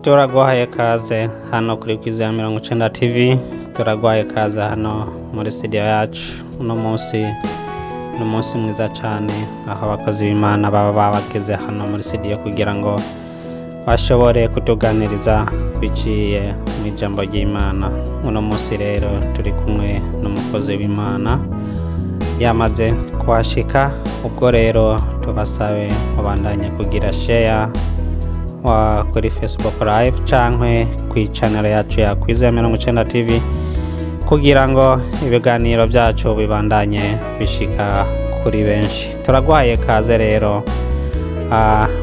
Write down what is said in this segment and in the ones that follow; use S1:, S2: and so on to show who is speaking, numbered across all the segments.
S1: Turaguhaye kaze hano kuri Kwizera 90 TV, turaguhaye kaze hano muri studio yacu. Uno munsi ni umunsi mwiza cyane aho abakozi b'Imana baba babageze hano muri studio kugira ngo bashobore kutuganiriza biciye mu ijambo ry'Imana. Uno munsi rero turi kumwe n'umukozi w'Imana yamaze kuhashika. Ubwo rero tubasabe mubandanye kugira share wa kuri Facebook Live canke ku channel yacu ya Kwizera 90 TV kugira ngo ibiganiro byacu bibandanye bishika kuri benshi. Turaguhaye kaze rero,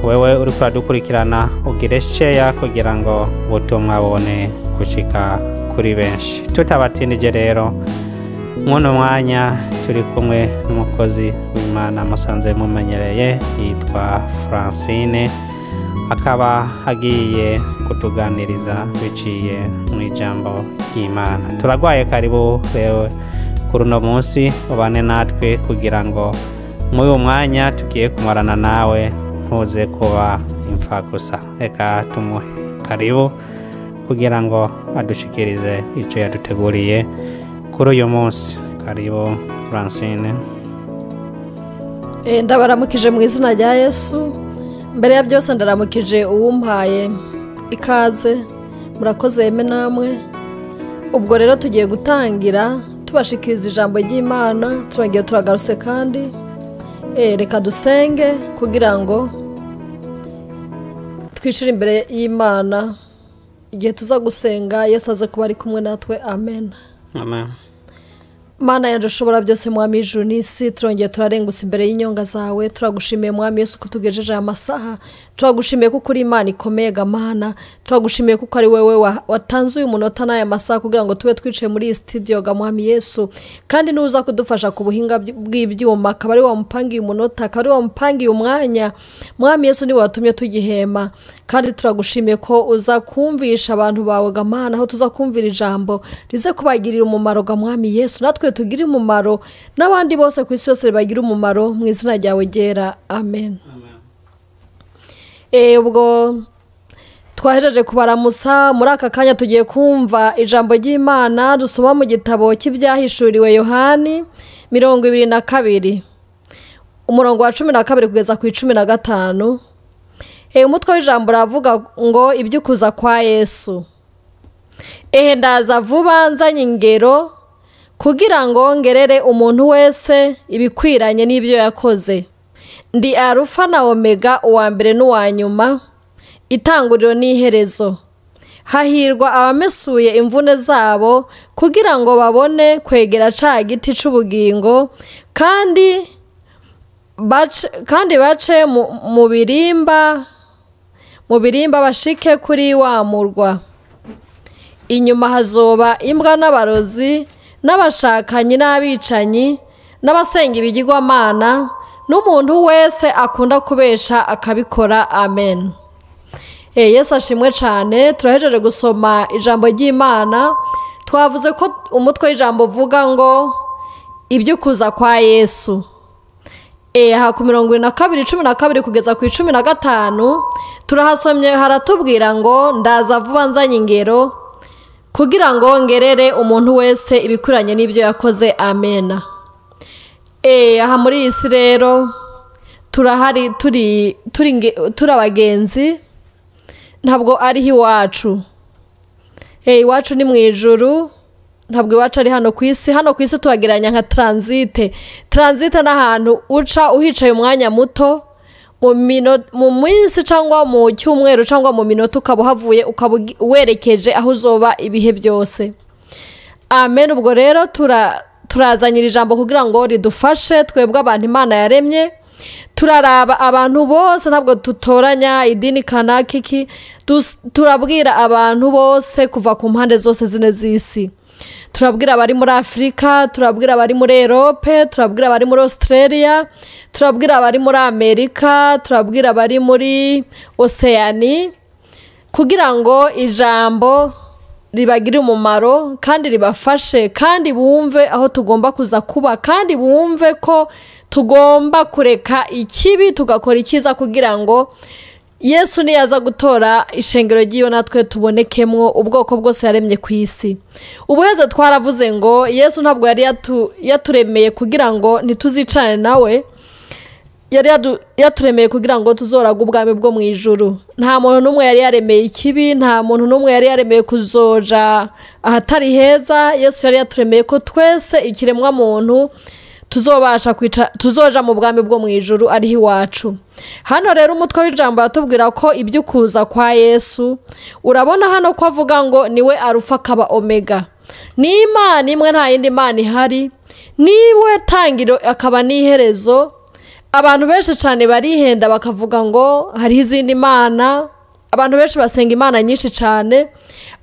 S1: wewe uri kuradukurikirana ugire share kugira ngo ubutumwa bubone gushika kuri benshi. Tutabatindije rero, mwuno mwanya turi kumwe n'umukozi w'Imana musanze mumenyereye yitwa Francine, akaba agiye kutuganiriza biciye mu ijambo ry'Imana. Turagwaye karibu wewe kuri uno munsi, ubane natwe kugira ngo muri uyu mwanya tugiye kumarana nawe ntuze kuba imfa gusa. Reka tumuhe karibu kugira ngo adushikirize icyo yaduteguriye kuri uyu munsi. Karibu Francine.
S2: Ndabaramukije mu izina rya Yesu. Mbere ya byose ndaramukije uwumpaye ikaze, murakoze yeme namwe. Ubwo rero tugiye gutangira tubashikiriza ijambo ry'Imana, turagiye turagarutse kandi reka dusenge kugira ngo twishire imbere y'Imana. Igihe tuza gusenga Yesu aze kuba ari kumwe natwe. Amen.
S1: Amen.
S2: Mana yanje ushobora byose, Mwami ijuru n'isi, turongeye turarengusa imbere y'inyonga zawe. Turagushimiye Mwami Yesu kutugejeje aya masaha. Turagushimiye kuko uri Imana ikomeye gamana. Turagushimiye kuko ari wewe watanze uyu munota n'aya masaha kugira ngo tube twicaye muri iyi studio ga Mwami Yesu. Kandi nuza kudufasha ku buhinga bw'ibyuma, akaba ari wamupangiye umunota, akaba ari wamupangiye umwanya. Mwami Yesu ni watumye tugihema. Kandi turagushimiye ko uza kumvisha abantu bawe gamana, aho tuza kumvira ijambo rize kubagirira umumaro ga Mwami Yesu, natwe tugire umumaro n'abandi bose ku isi yose bagira umumaro mu izina ryawe ryera. Amen. Ubwo twahejeje kubaramusa, muri aka kanya tugiye kumva ijambo ry'Imana dusoma mu gitabo cy'ibyahishuriwe Yohani 22 umurongo wa 12 kugeza ku 15. Umutwe w'ijambo uravuga ngo iby'ukuza kwa Yesu. Ndaza vuba nzanye ingero kugira ngo ngerere umuntu wese ibikwiranye n'ibyo yakoze. Ndi Arufa na Omega, uwa mbere n'uwa nyuma, itanguriro n'iherezo. Hahirwa abamesuye imvune zabo kugira ngo babone kwegera ca giti c'ubugingo, kandi bace mu birimba bashike kuri wa murwa. Inyuma hazoba imbwa n'abarozi n'abashakanyi n'abicanyi n'abasenga ibigirwamana n'umuntu wese akunda kubesha akabikora. Amen. Yesu ashimwe cyane. Turahejeje gusoma ijambo ry'Imana. Twavuze ko umutwe w'ijambo uvuga ngo iby'ukuza kwa Yesu. Aha ku 22 12 kugeza ku 15 turahasomye, haratubwira ngo ndaza vuba nzanye ingero kugira ngo ngerere umuntu wese ibikuranye n'ibyo yakoze. Amen. Aha muri iyi si rero turahari turi abagenzi, ntabwo ariho iwacu. Iwacu ni mu ijuru, ntabwo iwacu ari hano ku isi. Hano ku isi tuhagereranya nka transite. Transite n'ahantu uca uhicaye umwanya muto, mu minsi cyangwa mu cyumweru cyangwa mu minota ukaba uhavuye, ukaba werekeje aho uzoba ibihe byose. Amen. Ubwo rero turazanyira ijambo kugira ngo ridufashe twebwe abantu Imana yaremye. Turaraba abantu bose, ntabwo tutoranya idini kanaka iki, turabwira abantu bose kuva ku mpande zose zine z'isi. Turabwira abari muri Afrika, turabwira abari muri Europe, turabwira abari muri Australia, turabwira abari muri Amerika, turabwira abari muri Oceania, kugira ngo ijambo ribagire umumaro kandi ribafashe, kandi bumve aho tugomba kuza kuba, kandi bumve ko tugomba kureka ikibi tugakora ikiza kugira ngo Yesu niyaza gutora ishengero ry'iyo natwe tubonekemwo ubwoko bwose yaremye ku isi. Ubuheze twaravuze ngo Yesu ntabwo yari yaturemeye kugira ngo ntituzicane nawe, yari yaturemeye kugira ngo tuzoraga ubwami bwo mu ijuru. Nta muntu n'umwe yari yaremeye ikibi, nta muntu n'umwe yari yaremeye kuzoja ahatari heza. Yesu yari yaturemeye ko twese ikiremwa muntu tuzobasha kwica, tuzoja mu bwami bwo mu ijuru ariho iwacu. Hano rero umutwe w'ijambo yatubwira ko iby'ukuza kwa Yesu, urabona hano ko avuga ngo niwe Arufa akaba Omega, ni Imana imwe, nta yindi Mana ihari, niwe tangiro akaba n'iherezo. Abantu benshi cyane barihenda bakavuga ngo hariho izindi mana. Abantu benshi basenga imana nyinshi cyane,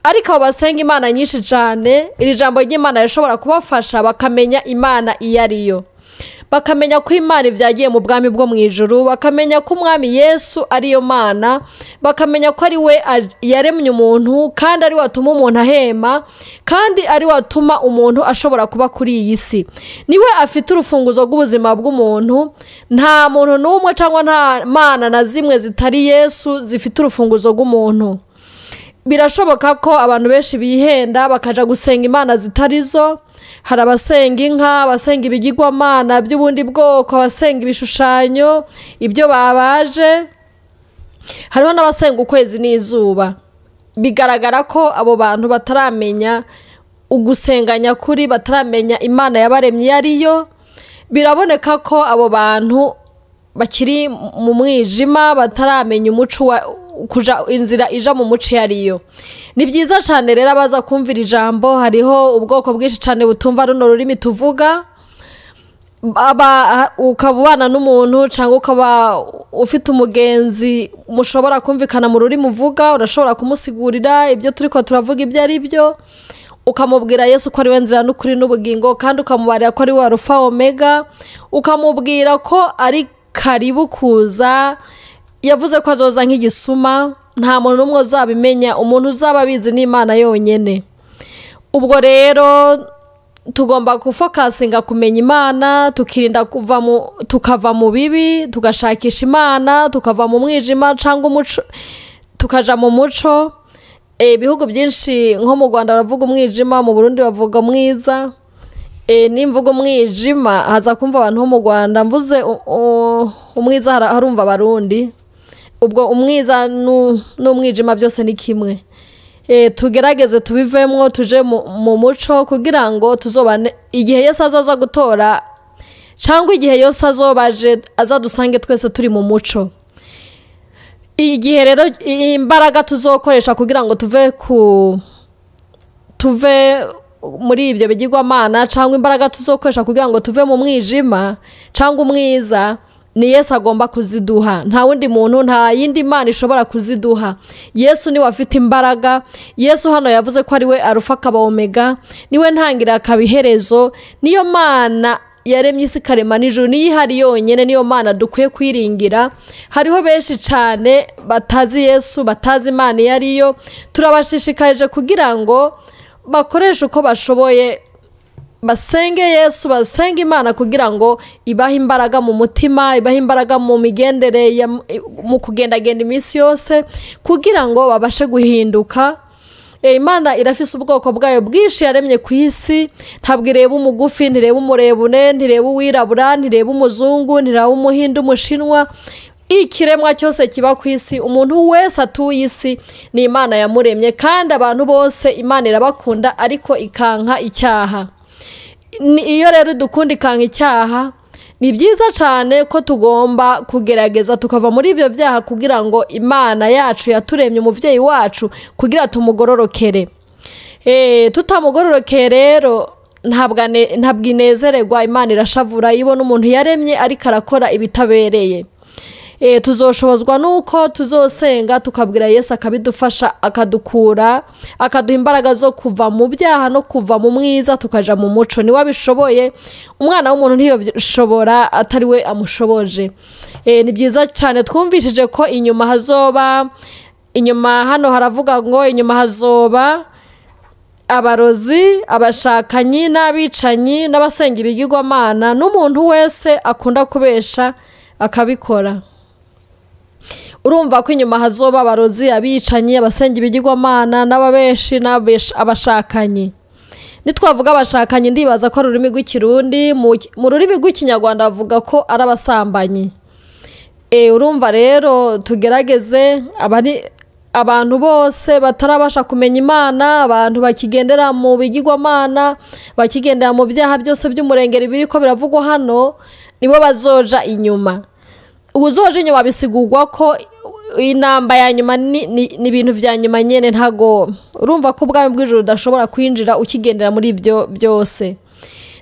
S2: ariko abo basenga imana nyinshi cyane, iri jambo ry'Imana rishobora kubafasha bakamenya Imana iyo ariyo, bakamenya ko Imana ibyagiye mu bwami bwo mu ijuru, bakamenya ko Umwami Yesu ariyo Mana, bakamenya ko ari we yaremye umuntu, kandi ari we atuma umuntu ahema, kandi ari we atuma umuntu ashobora kuba kuri iyi si. Niwe afite urufunguzo rw'ubuzima bw'umuntu. Nta muntu n'umwe cyangwa nta mana na zimwe zitari Yesu zifite urufunguzo rw'umuntu. Birashoboka ko abantu benshi bihenda bakaja gusenga imana zitarizo. Hari abasenga inka, abasenga ibigirwamana by'ubundi bwoko, abasenga ibishushanyo, ibyo babaje, hariho n'abasenga ukwezi n'izuba. Bigaragara ko abo bantu bataramenya ugusenga nyakuri, bataramenya Imana yabaremye iyo ariyo. Biraboneka ko abo bantu bakiri mu mwijima, bataramenya umuco wa kuja inzira ija mu muco yariyo. Ni byiza cyane rero abaza kumvira ijambo. Hariho ubwoko bwinshi cyane butumva runo rurimi tuvuga. Aba ukabana n'umuntu cyangwa ukaba ufite umugenzi mushobora kumvikana mu rurimi uvuga, urashobora kumusigurira ibyo turiko turavuga ibyo ari byo, ukamubwira Yesu ko ari we nzira n'ukuri n'ubugingo, kandi ukamubarira ko ari we Arufa Omega, ukamubwira ko ari karibu kuza. Yavuze ko azoza nk'igisuma, nta muntu n'umwe uzabimenya, umuntu uzaba abizi ni Imana yonyene. Ubwo rero tugomba gufokasinga kumenya Imana, tukirinda kuva mu, tukava mu bibi, tugashakisha Imana, tukava mu mwijima cyangwa umuco, tukaja mu muco. Ibihugu byinshi nko mu Rwanda baravuga umwijima, mu Burundi bavuga mwiza. Nimvuga umwijima haza kumva abantu bo mu Rwanda, mvuze umwiza harumva Abarundi. Ubwo umwiza n'umwijima byose ni kimwe. Tugerageze tubivemwo tuje mu muco kugira ngo tuzobane igihe Yesu azaza gutora, cyangwa igihe Yesu azobaje azadusange twese turi mu muco. Igihe rero imbaraga tuzokoresha kugira ngo tuve muri ibyo bigirwamana, cyangwa imbaraga tuzokoresha kugira ngo tuve mu mwijima cyangwa umwiza, ni Yesu agomba kuziduha. Nta wundi muntu, nta yindi Mana ishobora kuziduha. Yesu niwe afite imbaraga. Yesu hano yavuze ko ari we Arufa akaba Omega, niwe ntangira akaba iherezo, niyo Mana yaremye isi ikarema n'ijuru, niyo ihari yonyene, niyo Mana dukwiye kwiringira. Hariho benshi cyane batazi Yesu, batazi Imana iyo ariyo. Turabashishikarije kugira ngo bakoreshe uko bashoboye, basenge Yesu, basenge Imana kugira ngo ibahe imbaraga mu mutima, ibahe imbaraga mu migendere, mu kugendagenda iminsi yose, kugira ngo babashe guhinduka. Imana irafise ubwoko bwayo bwinshi yaremye ku isi. Ntabwo ireba umugufi, ntireba umurebune, ntireba uwirabura, ntireba umuzungu, ntireba umuhindi, umushinwa. Ikiremwa cyose kiba ku isi, umuntu wese atuye isi ni Imana yamuremye, kandi abantu bose Imana irabakunda, ariko ikanka icyaha. Iyo rero dukunda ikanka icyaha, ni byiza cyane ko tugomba kugerageza tukava muri ibyo byaha kugira ngo Imana yacu yaturemye, umuvyeyi wacu, kugira tumugororokere. Tutamugororokere rero ntabwo inezererwa. Imana irashavura ibona umuntu yaremye ariko arakora ibitabereye. Tuzoshobozwa nuko tuzosenga tukabwira Yesu akabidufasha, akadukura, akaduha imbaraga zo kuva mu byaha no kuva mu mwiza tukaja mu muco. Niwe abishoboye, umwana w'umuntu ntiyobishobora atari we amushoboje. Ni byiza cyane twumvishije ko inyuma hazoba, inyuma hano haravuga ngo inyuma hazoba abarozi, abashakanyi n'abicanyi n'abasenga ibigirwamana, n'umuntu wese akunda kubesha akabikora. Urumva ko inyuma hazoba abarozi, abicanyi, abasenga ibigirwamana n'ababeshi n'abashakanyi. Nitwavuga abashakanyi ndibaza ko ari ururimi rw'ikirundi, mu rurimi rw'ikinyarwanda bavuga ko ari abasambanyi. Urumva rero tugerageze abari abantu bose batarabasha kumenya Imana, abantu bakigendera mu bigirwamana, bakigendera mu byaha byose by'umurengeri biriko biravugwa hano, nibo bazoja inyuma. Uzoja inyuma bisigurwa ko inamba ya nyuma ni ibintu vya nyuma nyene, ntago urumva ko ubwami bw'ijuru udashobora kwinjira ukigendera muri ibyo byose.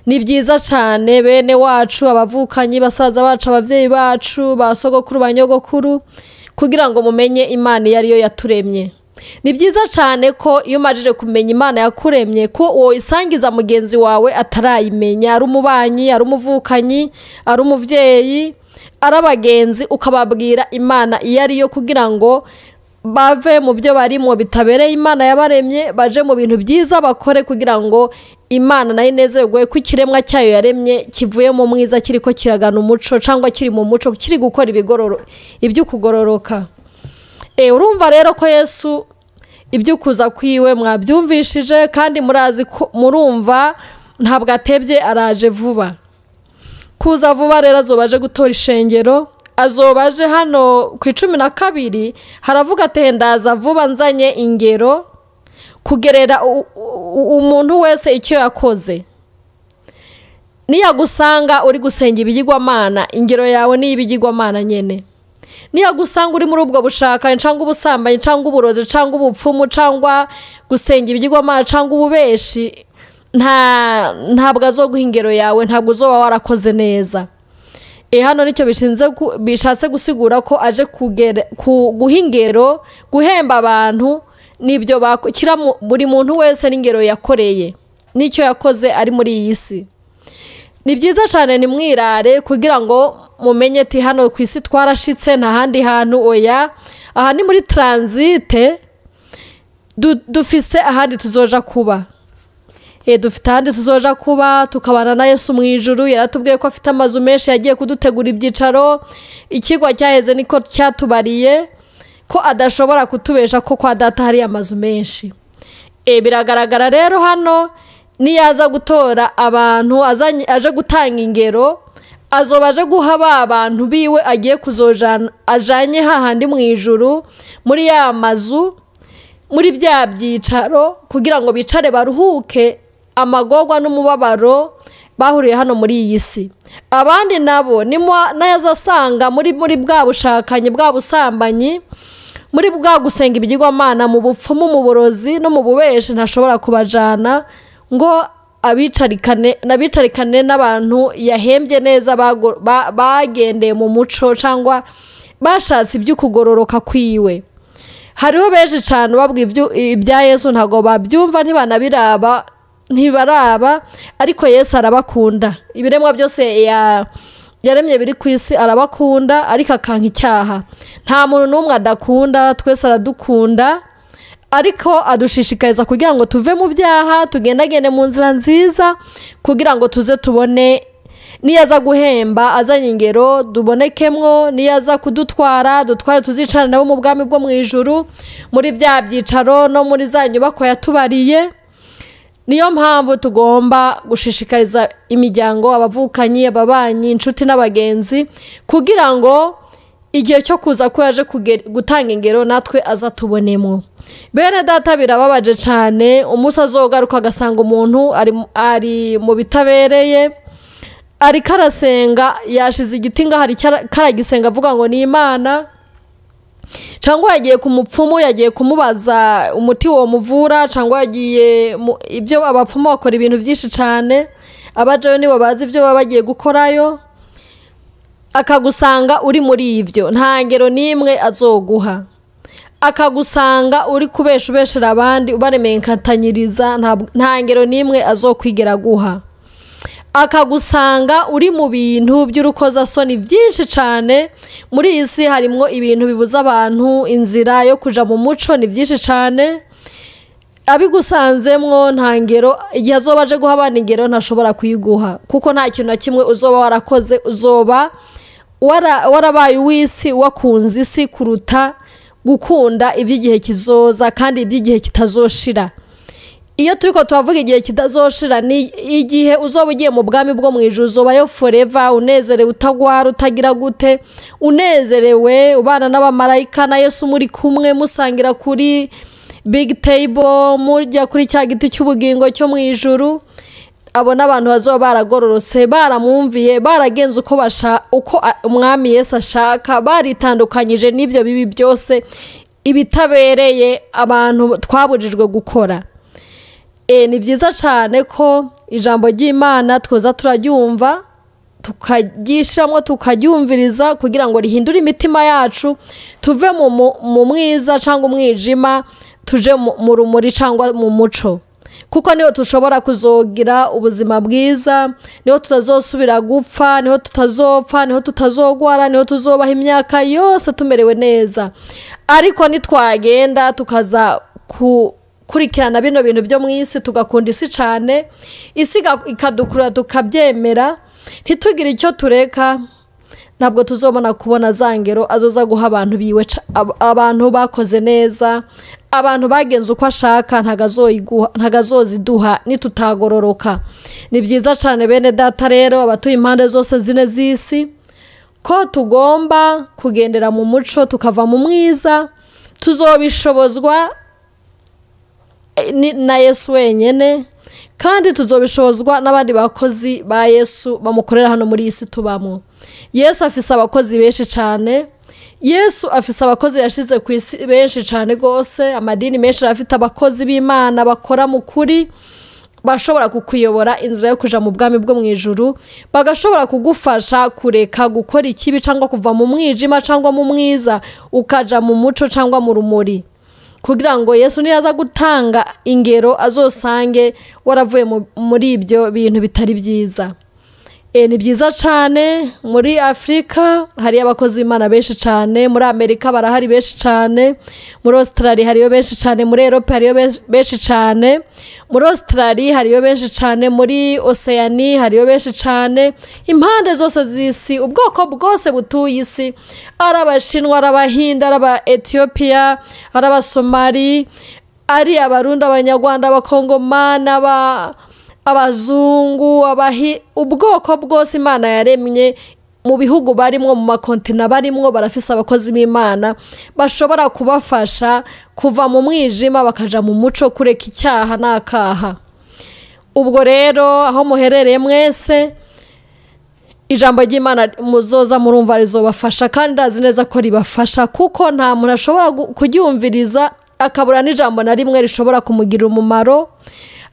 S2: Ni byiza cyane bene wacu, abavukanyi, basaza bacu, abavyeyi bacu, ba sogokuru, ba nyogokuru, kugira ngo mumenye Imana iyo ariyo yaturemye. Ni byiza cyane ko iyo umajije kumenya Imana yakuremye, ko woyisangiza mugenzi wawe atarayimenya, ari umubanyi, ari umuvukanyi, ari umuvyeyi, ari abagenzi, ukababwira Imana iyo ariyo kugira ngo bave mu byo barimo bitabereye Imana yabaremye, baje mu bintu byiza bakore kugira ngo Imana nayo inezerwe ko ikiremwa cyayo yaremye kivuye mu mwiza kiriko kiragana umuco, cyangwa kiri mu muco, kiri gukora ibigororo iby'ukugororoka. Urumva rero ko Yesu iby'ukuza kwiwe mwabyumvishije, kandi murazi ko murumva ntabwo atebye, araje vuba. Kuza vuba rero azoba aje gutora ishengero, azoba aje hano ku 12 haravuga ati ndaza vuba nzanye ingero kugerera umuntu wese icyo yakoze. Niyagusanga uri gusenga ibigirwamana, ingero yawe ni ibigirwamana nyene. Niyagusanga uri muri ubwo bushaka cyangwa ubusambanyi cyangwa uburozi cyangwa ubupfumu cyangwa gusenga ibigirwamana cyangwa ububeshi, ntabwo azoguha ingero yawe, ntabwo uzoba warakoze neza. Hano nicyo bishatse gusigura ko aje guha ingero, guhemba abantu nibyo bakira buri muntu wese n'ingero yakoreye nicyo yakoze ari muri iyi si. Ni byiza cyane nimwirare kugira ngo mumenye ati hano ku isi twarashitse, nta handi hantu, oya, aha ni muri transite, dufise ahandi tuzoja kuba. Dufite ahandi tuzoja kuba, tukabana na Yesu mu ijuru. Yaratubwiye ko afite amazu menshi, yagiye kudutegura ibyicaro. Ikigwa cyaheze niko cyatubariye ko adashobora kutubesha ko kwa data hari amazu menshi. Biragaragara rero hano niyaza gutora abantu, aje gutanga ingero, azoba aje guha ba bantu biwe agiye kuzojana, ajanye hahandi mu ijuru muri ya mazu, muri bya byicaro, kugira ngo bicare baruhuke amagorwa n'umubabaro bahuriye hano muri iyi si. Abandi nabo nayazasanga muri bwa bushakanye, bwa busambanyi, muri bwa gusenga ibigirwamana, mu bupfumu, mu burozi no mu bubeshi, ntashobora kubajana ngo abicarikane n'abantu yahembye neza, bagendeye mu muco cyangwa bashatse iby'ukugororoka kwiwe. Hariho benshi cyane babwiye ibya Yesu ntago babyumva, ntibanabiraba, ntibaraba, ariko Yesu arabakunda. Ibiremwa byose yaremye biri ku isi arabakunda, ariko akanka icyaha. Nta muntu n'umwe adakunda, twese aradukunda, ariko adushishikariza kugira ngo tuve mu byaha, tugendagende mu nzira nziza, kugira ngo tuze tubone niyaza guhemba azanye ingero dubonekemwo, niyaza kudutwara dutware, tuzicarane nabo mu bwami bwo mu ijuru, muri bya byicaro no muri za nyubako yatubariye. Niyo mpamvu tugomba gushishikariza imiryango, abavukanyi, ababanyi, inshuti n'abagenzi, kugira ngo igihe cyo kuza ko yaje gutanga ingero natwe azatubonemo. Bene data, birababaje cyane umunsi azogaruka agasanga umuntu ari mu bitabereye, ariko arasenga, yashize igiti ngaho karagisenga avuga ngo ni Imana, cyangwa yagiye ku mupfumu, yagiye kumubaza umuti wo muvura, cyangwa yagiye ibyo abapfumu bakora ibintu byinshi cyane, abajayo nibo bazi ibyo baba bagiye gukorayo, akagusanga uri muri ibyo, nta ngero n'imwe azoguha. Akagusanga uri kubesha ubeshera abandi, ubaremenkatanyiriza, nta ngero n'imwe azokwigera guha. Akagusanga uri mu bintu by'urukozasoni byinshi cyane. Muri iyi si harimwo ibintu bibuza abantu inzira yo kuja mu muco, ni byinshi cyane. Abigusanzemwo nta ngero, igihe azoba aje guha abana ingero ntashobora kuyiguha, kuko nta kintu na kimwe uzoba warakoze, uzoba Warabaye uw'isi, wakunze isi kuruta gukunda iby'igihe kizoza kandi iby'igihe kitazoshira. Iyo turiko turavuga igihe kitazoshira, ni igihe uzoba ugiye mu bwami bwo mu ijuru, uzobayo forever, unezerewe, utagwara, utagira gute, unezerewe, ubana n'abamarayika na Yesu muri kumwe, musangira kuri big table, murya kuri cya giti cy'ubugingo cyo mu ijuru. Abo n'abantu bazoba baragororotse, baramwumviye, baragenze uko umwami Yesu ashaka, baritandukanyije n'ibyo bibi byose ibitabereye abantu twabujijwe gukora. Ni byiza cyane ko ijambo ry'Imana twoza turaryumva, tukaryishamwo, tukaryumviriza kugira ngo rihindure imitima yacu, tuve mu mwiza cyangwa umwijima, tuje mu rumuri cyangwa mu muco. Kuko niho tushobora kuzogira ubuzima bwiza, niho tutazosubira gupfa, niho tutazopfa, niho tutazogwara, niho tuzobaha imyaka yose tumerewe neza. Ariko nitwagenda tukaza kurikirana bino bintu byo mu isi, tugakunda isi cyane, isi ikadukurura tukabyemera, ntitugire icyo tureka, ntabwo tuzobona kubona za ngero azoza guha abantu biwe, abantu bakoze neza, abantu bagenze uko ashaka, ntago azoziduha nitutagororoka. Ni byiza cyane bene data rero, abatuye impande zose zine z'isi, ko tugomba kugendera mu muco, tukava mu mwiza. Tuzobishobozwa na Yesu wenyene, kandi tuzobishobozwa n'abandi bakozi ba Yesu bamukorera hano muri isi tubamo. Yesu afise abakozi benshi cyane, Yesu afise abakozi yashize ku isi benshi cyane gose. Amadini menshi arafite abakozi b'Imana bakora mu kuri, bashobora kukuyobora inzira yo kuja mu bwami bwo mu ijuru, bagashobora kugufasha kureka gukora ikibi cyangwa kuva mu mwijima cyangwa mu mwiza, ukaja mu muco cyangwa mu rumuri, kugira ngo Yesu niyaza gutanga ingero azosange waravuye muri ibyo bintu bitari byiza. Ni byiza cyane. Muri Afrika hari abakozi b'Imana benshi cyane, muri Amerika barahari benshi cyane, muri Australia hariyo benshi cyane, muri Europe hariyo benshi cyane, muri Australia hariyo benshi cyane, muri Oceania hariyo benshi cyane, impande zose z'isi, ubwoko bwose butuye isi, ari Abashinwa, ari Abahinde, ari aba Ethiopia, ari Abasomali, ari Abarundi, Abanyarwanda, Abakongomani, abazungu, abahi, ubwoko bwose Imana yaremye, mu bihugu barimwo, mu makontina barimwo, barafise abakozi b'Imana bashobora kubafasha kuva mu mwijima bakaja mu muco, kureka icyaha n'akaha. Ubwo rero aho muherereye mwese, ijambo ry'Imana muzoza murumva rizobafasha, kandi ndazi neza ko ribafasha, kuko nta muntu ashobora kuryumviriza akabura n'ijambo na rimwe rishobora kumugirira umumaro,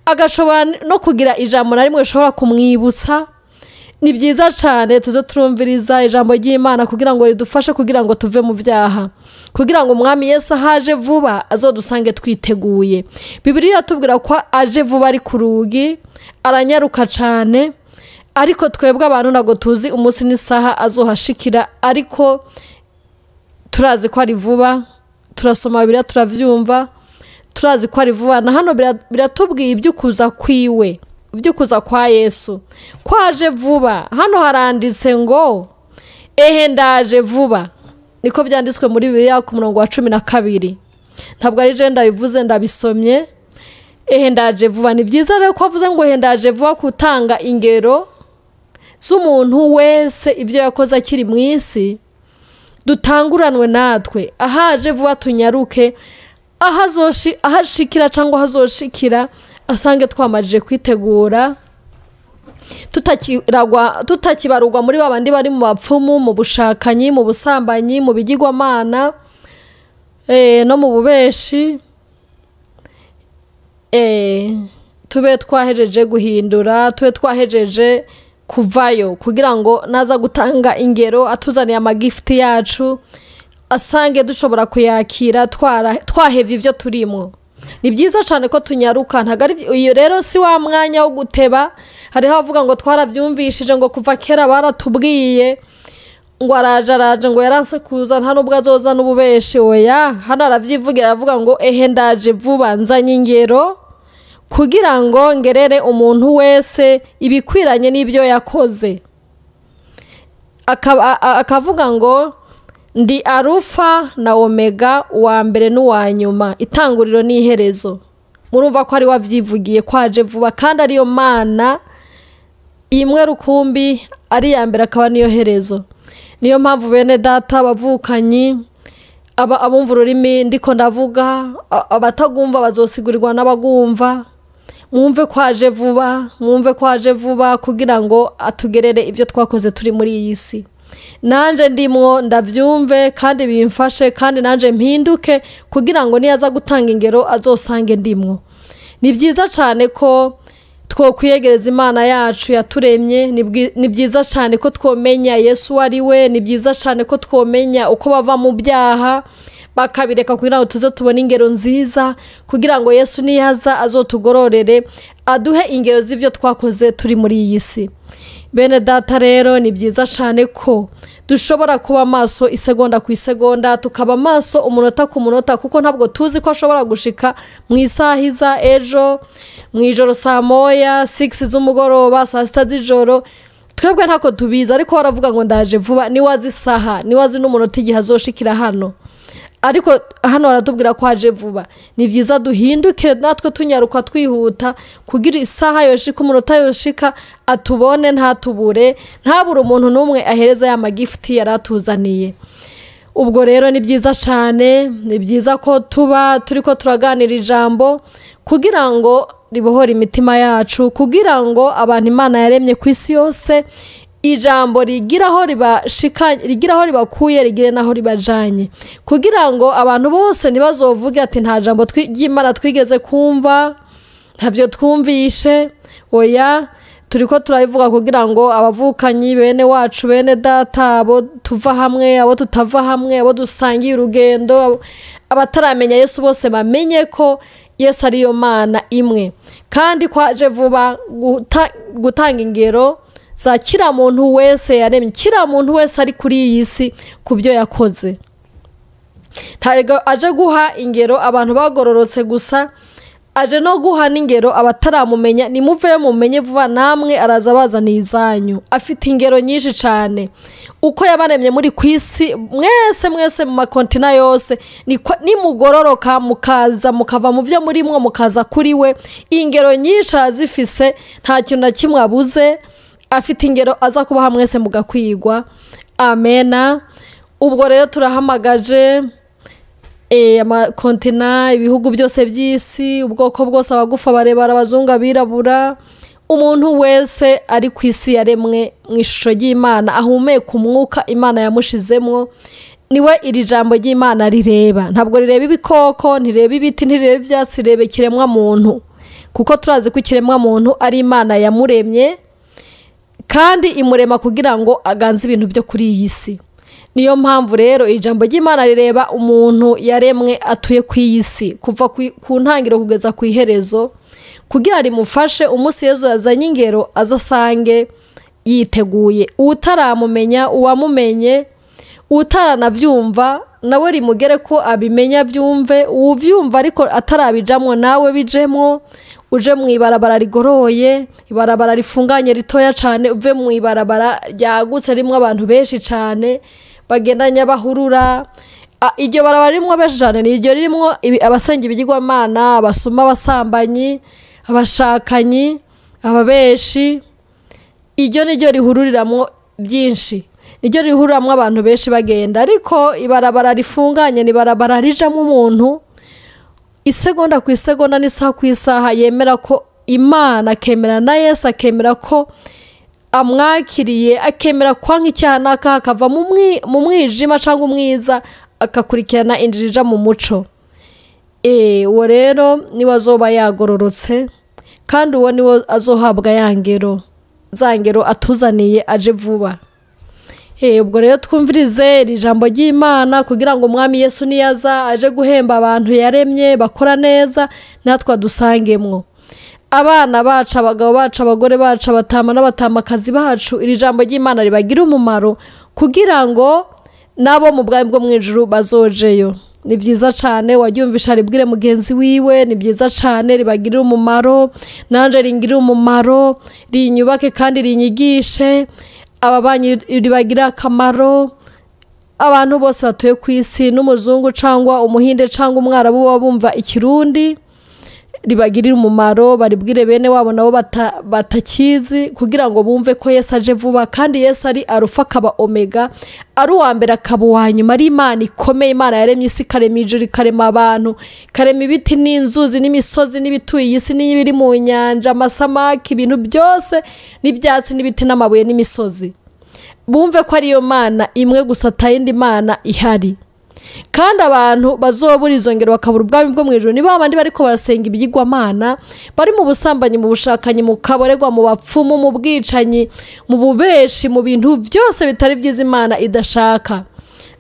S2: agashobora no kugira ijambo na rimwe rishobora kumwibutsa. Ni byiza cyane tuze turumviriza ijambo ry'Imana kugira ngo ridufashe, kugira ngo tuve mu byaha, kugira ngo umwami Yesu ahaje vuba azodusange twiteguye. Bibiliya iratubwira ko aje vuba, ari ku rugi, aranyaruka cyane, ariko twebwe abantu ntabwo tuzi umunsi n'isaha azohashikira, ariko turazi ko ari vuba. Turasoma Bibiliya turavyumva, turazi ko ari vuba. Na hano biratubwiye iby'ukuza kwiwe, iby'ukuza kwa Yesu, kwaje vuba. Hano haranditse ngo ehe ndaje vuba, niko byanditswe muri Bibiliya ku murongo wa 12. Ntabwo ari je ndabivuze, ndabisomye. Ehe ndaje vuba. Ni byiza rero ko avuze ngo ehe ndaje vuba, gutanga ingero z'umuntu wese ibyo yakoze akiri mu isi, dutanguranwe natwe, ahaje vuba tunyaruke, ahashikira cyangwa ahazoshikira asange twamajije kwitegura, tutakibarugwa muri babandi bari mu bapfumu, mu bushakanyi, mu busambanyi, mu bigirwamana, no mu bubeshi. Tube twahejeje guhindura, tube twahejeje kuvayo, kugira ngo naza gutanga ingero atuzaniye amagifti yacu asange dushobora kuyakira twahevye ivyo turimo. Ni byiza cyane ko tunyaruka, ntago ari iyo rero si wa mwanya wo guteba. Hariho abavuga ngo twaravyumvishije, ngo kuva kera baratubwiye ngo araje, araje, ngo yaranse kuza, nta nubwo azoza n'ububeshi. Oya, hano aravyivugira, aravuga ngo ehe ndaje vuba, nzanye ingero kugira ngo ngerere umuntu wese ibikwiranye n'ibyo yakoze. Akavuga ngo ndi Arufa na Omega, uwa mbere n'uwa nyuma, itanguriro n'iherezo. Murumva ko ari wavyivugiye kwaje vuba, kandi ariyo Mana imwe rukumbi, ari ya mbere akaba niyo herezo. Niyo mpamvu bene data bavukanyi, aba abumva ururimi ndiko ndavuga, abatagumva bazosigurirwa n'abagumva, mwumve kwaje vuba, mwumve kwaje vuba kugira ngo atugerere ibyo twakoze turi muri iyi si. Nanje ndimwo ndavyumve kandi bimfashe, kandi nanje mpinduke kugira ngo niyaza gutanga ingero azosange ndimwo. Ni byiza cyane ko twokwiyegereza Imana yacu yaturemye, ni byiza cyane ko twomenya Yesu ari we, ni byiza cyane ko twomenya uko bava mu byaha bakabireka kugira ngo tuze tubone ingero nziza, kugira ngo Yesu niyaza azotugororere aduhe ingero z'ivyo twakoze turi muri iyi si. Bene data rero ni byiza cyane ko dushobora kuba maso isegonda ku isegonda, tukaba maso umunota ku munota, kuko ntabwo tuzi ko ashobora gushika mu isaha iza ejo, mu ijoro saa moya, 6 z'umugoroba, saa 6 z'ijoro. Twebwe ntako tubizi, ariko waravuga ngo ndaje vuba, ni wazi isaha, ni wazi n'umunota igihe azoshikira hano. Ariko hano baratubwira ko aje vuba. Ni byiza duhinduke natwe tunyaruka twihuta, kugira isaha yoshika, umunota yoshika, atubone ntatubure, ntabure umuntu n'umwe ahereza ya magifuti yaratuzaniye. Ubwo rero ni byiza cyane, ni byiza ko tuba turiko turaganira ijambo kugira ngo ribohore imitima yacu, kugira ngo abantu Imana yaremye ku isi yose ijambo rigiraho ribashika, rigiraho ribakuye, rigire naho ribajanye, kugira ngo abantu bose ntibazovuge ati nta jambo ry'Imana twigeze kumva, ntavyo twumvishe. Oya, turiko turabivuga kugira ngo abavukanyi bene wacu, bene data, abo tuva hamwe, abo tutava hamwe, abo dusangiye urugendo, abataramenya Yesu bose bamenye ko Yesu ariyo Mana imwe, kandi kwaje vuba gutanga ingero za kila muntu wese yaremye, kila muntu wese ari kuri iyi si kubyo yakoze. Ntabwo aje guha ingero abantu bagororotse gusa, aje no guha n'ingero abataramumenya. Nimuveyo mumenye vuba, namwe araza bazaniye izanyu. Afite ingero nyinshi cyane uko yabaremye muri ku isi, mwese mwese mu makontina yose. Nimugororoka mukaza mukava mu byo murimwo mukaza kuri we, ingero nyinshi arazifise, nta kintu na kimwe abuze. Afite ingero aza kubaha mwese mugakwigwa. Amena. Ubwo rero turahamagaje amakontina, ibihugu byose by'isi, ubwoko bwose, abagufa, barebara, abazungu, abirabura, umuntu wese ari ku isi yaremwe mu ishusho ry'Imana, ahumeka umwuka Imana yamushizemwo, niwe iri jambo ry'Imana rireba. Ntabwo rireba ibikoko, ntireba ibiti, ntireba ivyatsi, rireba ikiremwa muntu, kuko turazi ko ikiremwa muntu ari Imana yamuremye, kandi imurema kugira ngo aganze ibintu byo kuri iyi si. Niyo mpamvu rero ijambo ry'Imana rireba umuntu yaremwe atuye ku iyi si, kuva ku ntangiriro kugeza ku iherezo, kugira rimufashe umunsi Yesu yazanye ingero azasange yiteguye. Utaramumenya, uwamumenye, utaranavyumva nawe rimugere ko abimenya byumve, uvyumva ariko atarabijamwo nawe bijemwo, uje mu ibarabara rigoroye, ibarabara rifunganye ritoya cane, uve mu ibarabara ryagutse rimwe abantu benshi cane bagendanya bahurura. Iryo barabara rimwe benshi cane ni iryo rimwe abasenga ibigirwamana, abasuma, abasambanyi, abashakanyi, ababeshi. Iryo ni ryo rihururiramwo byinshi, niryo rihuramwo abantu benshi bagenda. Ariko ibarabara rifunganye ni barabara rijamwo umuntu isegonda ku isegonda n'isaha ku isaha, yemera ko Imana, akemera na Yesu, akemera ko amwakiriye, akemera kwanka icyaha n'akaha, akava mu mwijima cyangwa umwiza, akakurikirana injira ija mu muco. Uwo rero niwe azoba yagororotse, kandi uwo niwe azohabwa ya ngero, za ngero atuzaniye aje vuba. Ubwo rero twumvirize iri jambo ry'Imana kugira ngo Umwami Yesu niyaza aje guhemba abantu yaremye bakora neza, natwe adusangemwo. Abana bacu, abagabo bacu, abagore bacu, abatama n'abatamakazi bacu, iri jambo ry'Imana ribagira umumaro kugira ngo nabo mu bwami bwo mu ijuru bazojeyo. Ni byiza cyane, waryumvisha ribwire mugenzi wiwe, ni byiza cyane, ribagirire umumaro, nanje ringirire umumaro, rinyubake kandi rinyigishe. Ababanyi ribagirire akamaro, abantu bose batuye ku isi, n'umuzungu cyangwa umuhinde cyangwa umwarabu baba bumva ikirundi, ribagirire umumaro, baribwire bene wabo nabo batakizi, kugira ngo bumve ko Yesu aje vuba, kandi Yesu ari Arufa akaba Omega, ari uwa mbere akaba uwa nyuma, ari Imana ikomeye, Imana yaremye isi, ikarema ijuru, ikarema abantu, ikarema ibiti n'inzuzi n'imisozi n'ibituye iyi si n'ibiri mu nyanja, amasamaki, ibintu byose n'ibyatsi n'ibiti n'amabuye n'imisozi. Bumve ko ariyo Mana imwe gusa, atayindi Mana ihari. Kandi abantu bazobura izo ngero bakabura ubwami bwo mu ijuru ni ba bandi bariko barasenga ibigirwamana, bari mu busambanyi, mu bushakanyi, mu kaborerwa, mu bapfumu, mu bwicanyi, mu bubeshi, mu bintu byose bitari byiza Imana idashaka.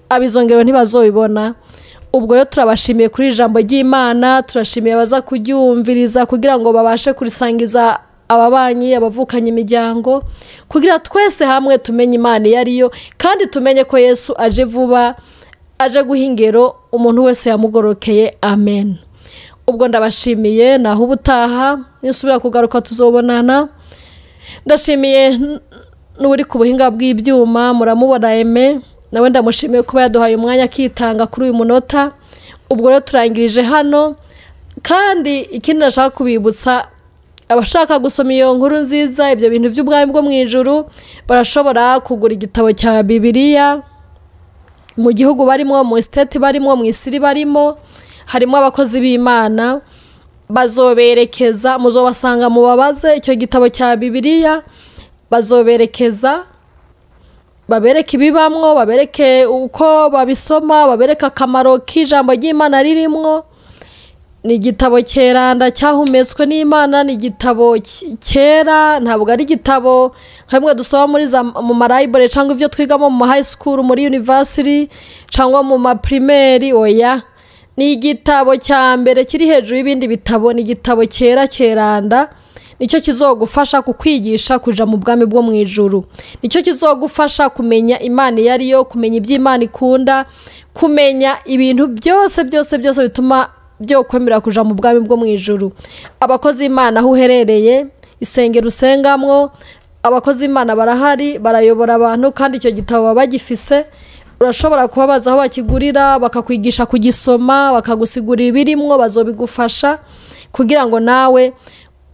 S2: Abizo ngero ntibazobibona. Ubwo rero turabashimiye kuri ijambo ry'Imana, turashimiye abaza kuryumviriza kugira ngo babashe kurisangiza ababanyi, abavukanye, imiryango, kugira twese hamwe tumenye Imana iyo ariyo, kandi tumenye ko Yesu aje vuba, aje guha ingero umuntu wese yamugorokeye. Amen. Ubwo ndabashimiye, naho ubutaha nisubira kugaruka tuzobonana. Ndashimiye n'uri ku buhinga bw'ibyuma, muramubona Aime, nawe ndamushimiye kuba yaduhaye umwanya akitanga kuri uyu munota. Ubwo rero turangirije hano, kandi ikindi nashaka kubibutsa, abashaka gusoma iyo nkuru nziza, ibyo bintu by'ubwami bwo mu ijuru, barashobora kugura igitabo cya Bibiliya mu gihugu barimo, mu state barimo, mu isiri barimo, harimo abakozi b'Imana bazoberekeza, muzobasanga mubabaze icyo gitabo cya Bibiliya, bazoberekeza, babereke ibibamwo, babereke uko babisoma, babereke akamaro k'ijambo ry'Imana ririmwo. Ni igitabo cyeranda cyahumetswe n'Imana, ni igitabo cyera, ntabwo ari igitabo nka bimwe dusoma muri za mu ma library cyangwa ibyo twigamo mu high school, muri university cyangwa mu ma primaire. Oya, ni igitabo cya mbere kiri hejuru y'ibindi bitabo, ni igitabo cyera cyeranda, nicyo kizogufasha kukwigisha kuja mu bwami bwo mu ijuru, nicyo kizogufasha kumenya Imana iyo ariyo, kumenya ibyo Imana ikunda, kumenya ibintu byose byose byose bituma byo kwemera kuja mu bwami bwo mu ijuru. Abakozi b'Imana aho uherereye, isengero usengamwo, abakozi b'Imana barahari, barayobora abantu, kandi icyo gitabo baba bagifise. Urashobora kubabaza aho bakigurira, bakakwigisha kugisoma, bakagusigurira ibirimwo, bazobigufasha kugira ngo nawe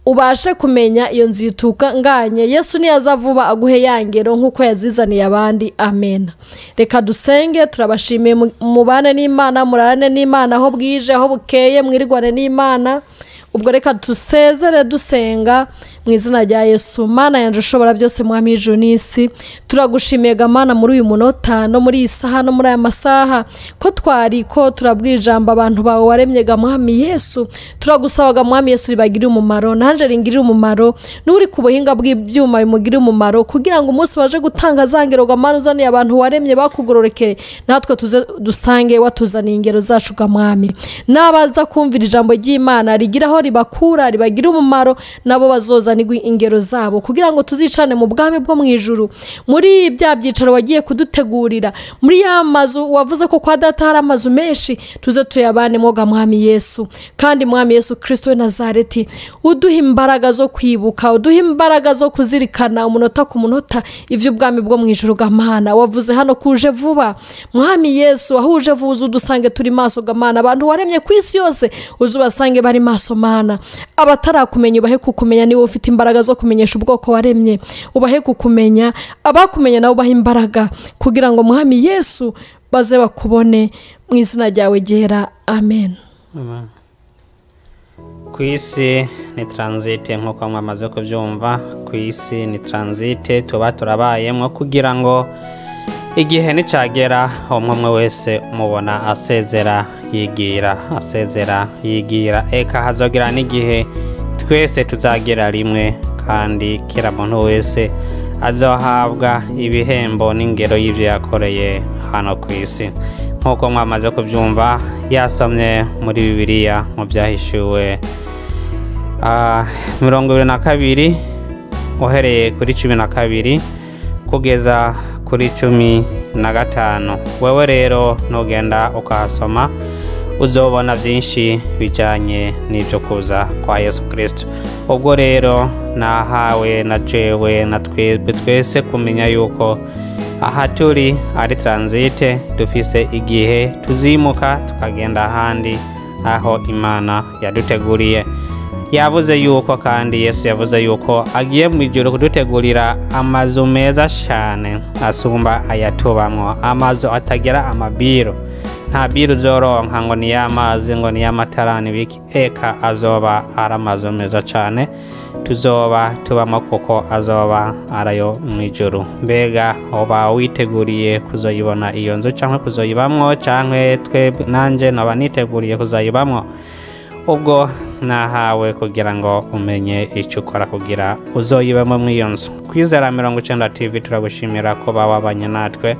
S2: ubashe kumenya iyo nzira itunganye. Yesu niyaza vuba aguhe ya ngero nk'uko yazizaniye abandi. Amen. Reka dusenge. Turabashimiye, mubane n'Imana, murarane n'Imana, aho bwije aho bukeye mwirigwane n'Imana. Ubwo reka dusezere dusenga mu izina rya Yesu. Mana yanje ushobora byose, Mwami w'ijuru n'isi, turagushimiye ga Mana muri uyu munota no muri iyi saha no muri aya masaha ko twari ko turabwira ijambo abantu bawe waremye ga Mwami Yesu. Turagusaba ga Mwami Yesu ribagirire umumaro, nanje ringirire umumaro, n'uri ku buhinga bw'ibyuma bimugirire umumaro, kugira ngo umunsi waje gutanga za ngero ga Mana uzaniye abantu waremye bakugororokere, natwe tuze dusange watuzaniye ingero zacu ga Mwami. N'abaza kumvira ijambo ry'Imana rigiraho ribakura, ribagira umumaro, nabo bazozanirwa ingero zabo, kugira ngo tuzicane mu bwami bwo mu ijuru, muri bya byicaro wagiye kudutegurira, muri ya mazu wavuze ko kwa data hari amazu menshi, tuze tuyabanemo ga Mwami Yesu. Kandi Mwami Yesu Kristo we Nazareti, uduha imbaraga zo kwibuka, uduha imbaraga zo kuzirikana umunota ku munota ivy'ubwami bwo mu ijuru ga Mana. Wavuze hano kuje vuba Mwami Yesu, aho uje vuba udusange turi maso ga Mana. Abantu waremye ku isi yose uzubasange bari maso Mana. Abatarakumenya ubahe kukumenya, niwe ufite imbaraga zo kumenyesha ubwoko waremye, ubahe kukumenya. Abakumenya nabo ubahe imbaraga kugira ngo Mwami Yesu baze bakubone, mu izina ryawe ryera. Amen.
S1: Amen. Ku isi ni transit, nk'uko mwamaze kubyumva, ku isi ni transit tuba turabayemo kugira ngo igihe nicagera umwe umwe wese umubona asezera yigira, asezera yigira. Eka hazogera n'igihe twese tuzagera rimwe, kandi kila muntu wese azohabwa ibihembo n'ingero y'ivyo yakoreye hano ku isi. Nk'uko mwamaze kubyumva, yasomye muri Bibiliya mu byahishuwe 22 uhereye kuri 12 kugeza kuri 15. Wewe rero nugenda ukahasoma uzobona byinshi bijanye n'ibyo kuza kwa Yesu Kristo. Ubwo rero Nahawe na jewe na twebwe twese kumenya yuko aha turi ari transit, dufise igihe tuzimuka tukagenda ahandi aho Imana yaduteguriye. Yavuze yuko kandi Yesu yavuze yuko agiye mu ijuru kudutegurira amazu meza cyane asumba ayatubamwo, amazu atagira amabiro. Nta biro uzoronka ngo ni y'amazi, ngo ni y'amatara, n'ibiki. Eka azoba ari amazu meza cyane tuzoba tubamo, kuko azoba arayo mu ijuru. Mbega uba witeguriye kuzoyibona iyo nzu cyangwa kuzoyibamwo, cyangwa twe nanjye naba niteguriye kuzayibamwo? Ubwo nahawe kugira ngo umenye icyo ukora kugira uzoyibamo muri iyo nzu. Kwizera 90 TV turagushimira ko wabanye natwe,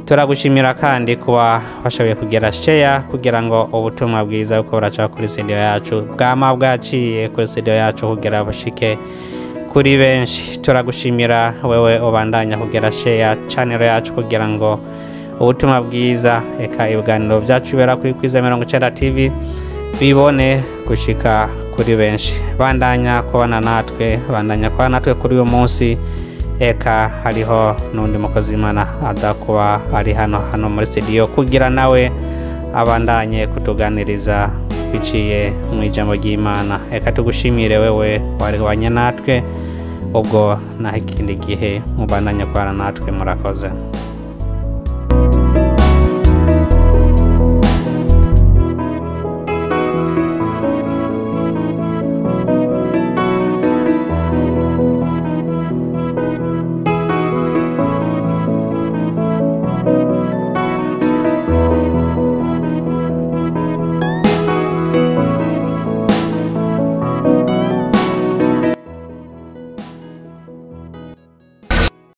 S1: turagushimira kandi kuba washoboye kugira share kugira ngo ubutumwa bwiza buko buraca kuri studio yacu bwama bwaciye kuri studio yacu kugira bushike kuri benshi. Turagushimira wewe ubandanya kugira share channel yacu kugira ngo ubutumwa bwiza eka ibiganiro byacu bibera kuri Kwizera 90 TV bibone gushika kuri benshi. Bandanya kubana natwe, bandanya kubana natwe kuri uyu munsi. Eka hariho n'undi mukozi w'Imana aza kuba ari hano muri studio kugira nawe abandanye kutuganiriza biciye mu ijambo ry'Imana. Eka tugushimire wewe wari wanye natwe, ubwo naho ikindi gihe mubandanye kubana natwe. Murakoze.